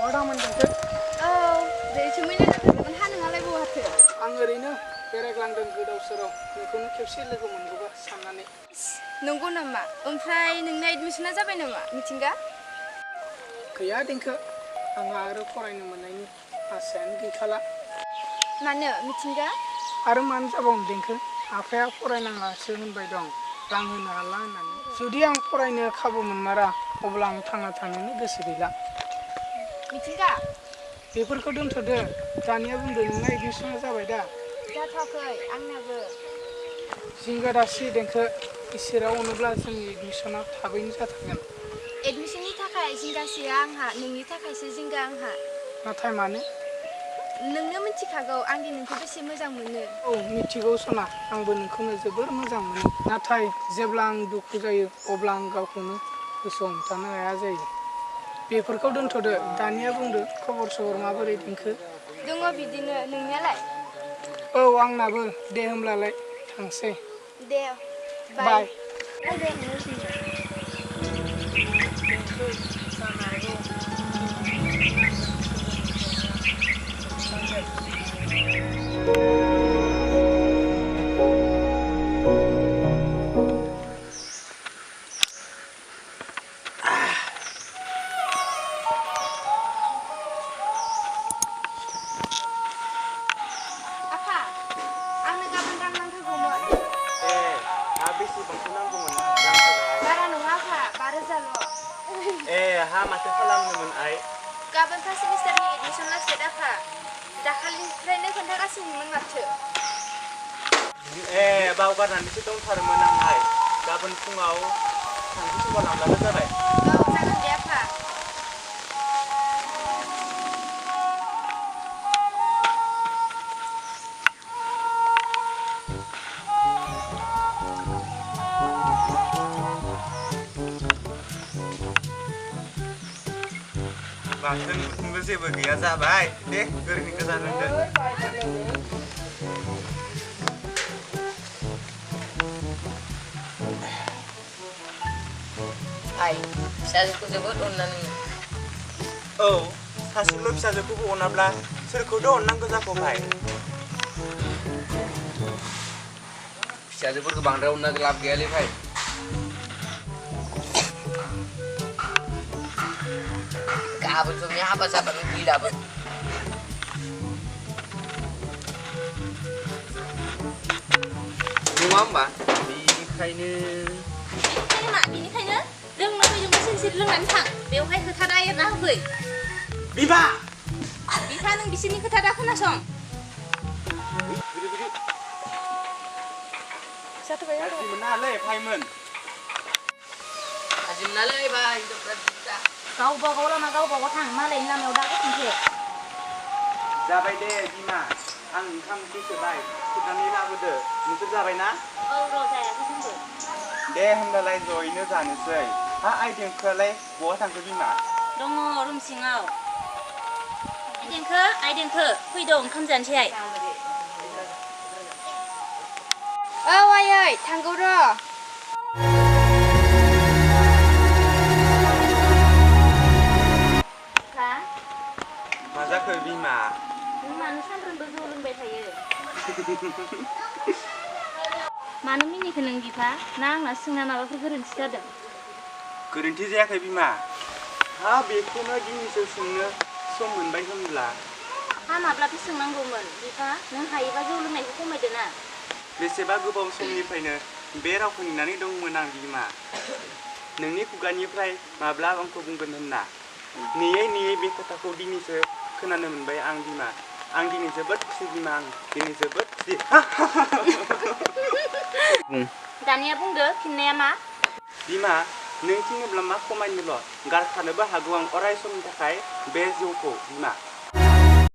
दामोन देंखो? औ दे सोमैनो थांदोंमोन हा नोंहालाय बहाथो? आं ओरैनो बेरायग्लांदों गोदाव सोराव नोंखौनो खेबसे लोगो मोनगौबा साननानै। नंगौ नामा? ओमफ्राय नोंना एडमिसना जाबाय नामा मिथिंगा? गैया देंखो, आंहा आरो फरायनो मोननायनि आसायानो गैखाला। मानो मिथिंगा? आरो मानो जाबावनो देंखो, आफाया फरायनाङासो होनबाय दं, रां होनो हाला होननानै। जुदि आं फरायनो खाबु मोनमारा अब्ला आं थांना थानोनो गोसो गैला। मिथिंगा बेफोरखौ दोनथ'दो, दानिया बुंदो नोंना एडमिसना जाबाय दा? जाथ'वाखै आंनाबो। जिंगा दासि देंखो, इसोरा अनोब्ला जोंनि एडमिसना थाबैनो जाथारगोन। एडमिसननि थाखाय जिंगासिया आंहा, नोंनि थाखायसो जिंगा आंहा। नाथाय मानो? नोंनो मिथिखागौ आंदि नोंखौ बेसे मोजां मोनो। औ मिथिगौ सना, आंबो नोंखौनो जोबोर मोजां मोनो। नाथाय जेब्ला आं दुखु जायो अब्ला आं गावखौनो गोसोआव हमथानो हाया जायो। बेफोरखौ दोनथ'दो, दानिया बुंदो खबर सबर माबोरै देंखो? दङ बिदिनो, नोंनियालाय? औ आंनाबो, दे होमब्लालाय थांसै। दे बाय। आफा, आंनो गाबोन रां नांथारगौमोन। हा बेसेबांसो नांगौमोन रांखौलाय? बारा नङा आफा, 5,000ल'। हा माथो खालामनोमोन आइ? गाबोन फार्स्ट सेमिस्टारनि एडमिसन लास्ट डेट आफा। दाखालिनिफ्रायनो खोन्थागासिनोमोन माथो। बावगारनानैसो दंथारोमोन आंहाय। गाबोन फुङाव थांखि समाव लांब्लानो जाबाय। औ जागोन दे आफा। बाथोन बुथोनबो जेबो गैया जाबाय, दे ओरैनो गोजा लोंदो। आइ, फिसाजोखौ जोबोद अननानै। औ, सासेल' फिसाजोखौबो अनाब्ला सोरखौथो अननांगौ जाखो भाइ? फिसाजोफोरखौ बांद्राय अनना लाब गैयालै भाइ। गाबोन समनि हाबा जाबानो गैलाबो। नङा होमबा? बेनिखायनो मा? बेनिखायनो लोंनो फैदोंबा सिरि लोंनानै थां। बेवहाय खोथा दा एरना होफै। बिफा! बिफा, नों बिसोरनि खोथा दा खोनासं। गाज्रि मोनालै भाइमोन। गाज्रि मोनालै भाइ, हिनजावफ्रा बिदिखा। गावबा गाव लामा गावबा गाव थां, मालायनि लामायाव दा गसंथे। जाबाय दे बिमा, आं ओंखाम ओंख्रि सोबाय, खुरनानै लाबोदो। नोंसोर जाबायना? औ र' जायाखै जोंबो। दे होमब्लालाय जयैनो जानोसै। आइ देंखोआलाय बहा थांखो बिमा? दङ रुम सिङाव। आइ देंखो, फैद' ओंखाम जानोसै आइ। औ आयै, थांगौ र'। हा? मा जाखो बिमा? नों मानो सानफ्रोमबो जौ लोंबाय थायो? मानो मिनिखो नों बिफा? ना आंना सोंना माबाफोर गोरोन्थि जादों? गोरोन्थि जायाखै बिमा। बेखौनो दिनैसो सोंनो सम मोनबाय होनब्ला। माब्लाथो सोंनांगौमोन बिफा, नों हायोबा जौ लोंनायखौ खमायदो ना। बेसेबा गोबाव समनिफ्रायनो बे रावखौ नेनानै दंमोन आं बिमा। नोंनि खुगानिफ्राय माब्ला आंखौ बुंगोन होनना। नेयै नेयै बे खोथाखौ दिनैसो खोनानो मोनबाय आं बिमा। आं दिनै जोबोद खुसि बिमा, आं दिनै जोबोद खुसि। दानिया बुंदो, फिननाया मा? बिमा, नों थिनोब्ला मा खमायनोल', गारखानोबो हागौ आं अराय समनि थाखाय बे जौखौ बिमा।